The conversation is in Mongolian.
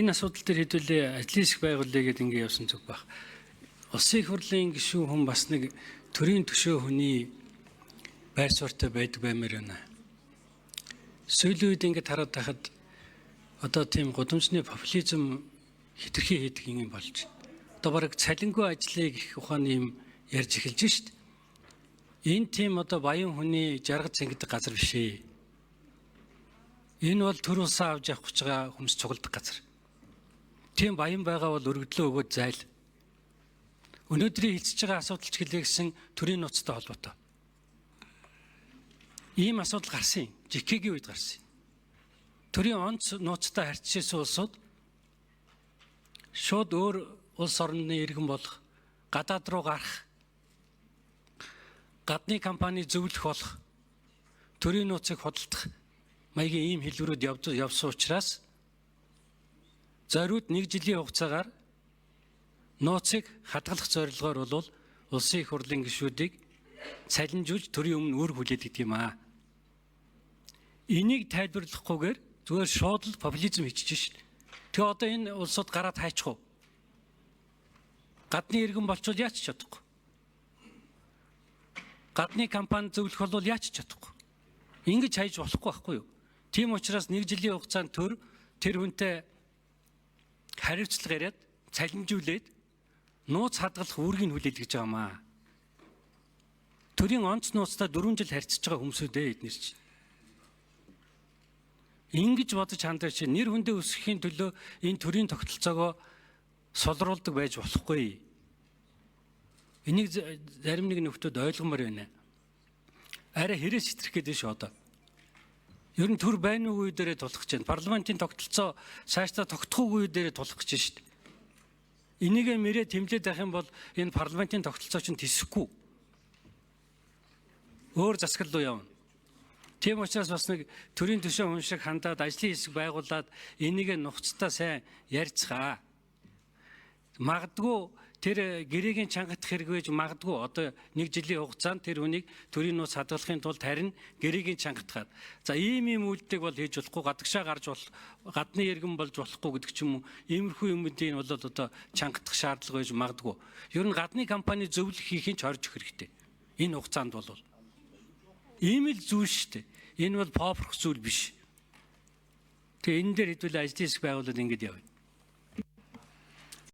Энэ асуудал дээр хэдүүлээ ажлын хэсэг байгуулъя гэдээ ингэ явсан зүг баг. Улсын их хурлын гишүүн хүн бас нэг төрийн төшөө хүний байр суурьтай байдаг баймаар байна. Сүүлийн үед ингэ тараад байхад одоо тийм гудамжны популизм хэтэрхий хийдэг юм болж байна. Одоо бараг цалингүй ажлыг их ухааны юм ярьж эхэлж шít. Энэ тийм одоо баян хүний жаргаж цэнгдэг газар биш ээ. Энэ бол төр улсаа авч явах гэж байгаа хүмүүс цугладаг газар. Тийм баян байгаа бол өргөдлөө өгөөд зайл. Өнөөдрийн хилцэж байгаа асуудал ч гэлээ гэсэн төрийн нууцтай холбоотой. Ийм асуудал гарсан юм. ЖК-гийн үед гарсан юм. Төрийн онц нууцтай харьцсан улсууд шууд өөр улс орны иргэн болох, гадаад руу гарах, гадны компани зөвлөх болох, төрийн нууцыг худалдах маягийн ийм хэлбэрүүд явсан учраас зориуд нэг жилийн хугацаагаар нууцыг хадгалах зорилгоор бол улсын их хурлын гишүүдийг цалинжуулж төрийн өмнө үүрэг хүлээдэг юм аа. Энийг тайлбарлахгүйгээр зүгээр шууд л популизм хийчихэж шин. Тэгээ одоо энэ улсууд гараад хайчих уу? Гадны иргэн болчвол яаж ч чадахгүй. Гадны компани зөвлөх бол яаж ч чадахгүй. Ингэж хайж болохгүй байхгүй юу? Тийм учраас нэг жилийн хугацаанд төр тэр хүнтэй хариуцлага яриад цалинжуулээд нууц хадгалах үүргийг хүлээлгэж гэж байгаа юм аа. Төрийн онц нууцтай 4 жил харьцаж байгаа хүмүүсүүд ээ эднэр чинь. Ингэж бодож хандаж чинь нэр хүндээ өсөхийн төлөө энэ төрийн тогтолцоогоо сулруулдаг байж болохгүй. Энийг зарим нэг нөхдүүд ойлгомоор байна. Арай хэрэг сэтрэх гээд шүү одоо. Ер нь төр байна уугүй дээрээ тулах гэж байна. Парламентын тогтолцоо цаашдаа тогтохгүй дээрээ тулах гэж байна шүү дээ. Энийгээ мэрээ тэмлээд байх юм бол энэ парламентын тогтолцоо чинь тэсэхгүй. Өөр засаглал руу явна. Тийм учраас бас нэг төрийн төшөө хүн шиг хандаад ажлын хэсэг байгуулад энийгээ нухацтай сайн ярьцгаа. Магадгүй тэр гэрээгийн чангатах хэрэг байж магадгүй одоо нэг жилийн хугацаанд тэр хүнийг төрийн нууц хадгалахын тулд харин гэрээгийн чангатгаад за ийм ийм үйлдэл бол хийж болохгүй, гадагшаа гарч бол гадны иргэн болж болохгүй гэдэг ч юм уу, иймэрхүү юмдын бол одоо чангатах шаардлага байж магадгүй. Ер нь гадны компани зөвлөх хийхин ч хорж өгөх хэрэгтэй. Энэ хугацаанд бол ийм л зүйл шүү дээ. Энэ бол попрох зүйл биш. Тэгээ энэ дээр хэдүүл ажлын хэсэг байгуулад ингэж явна.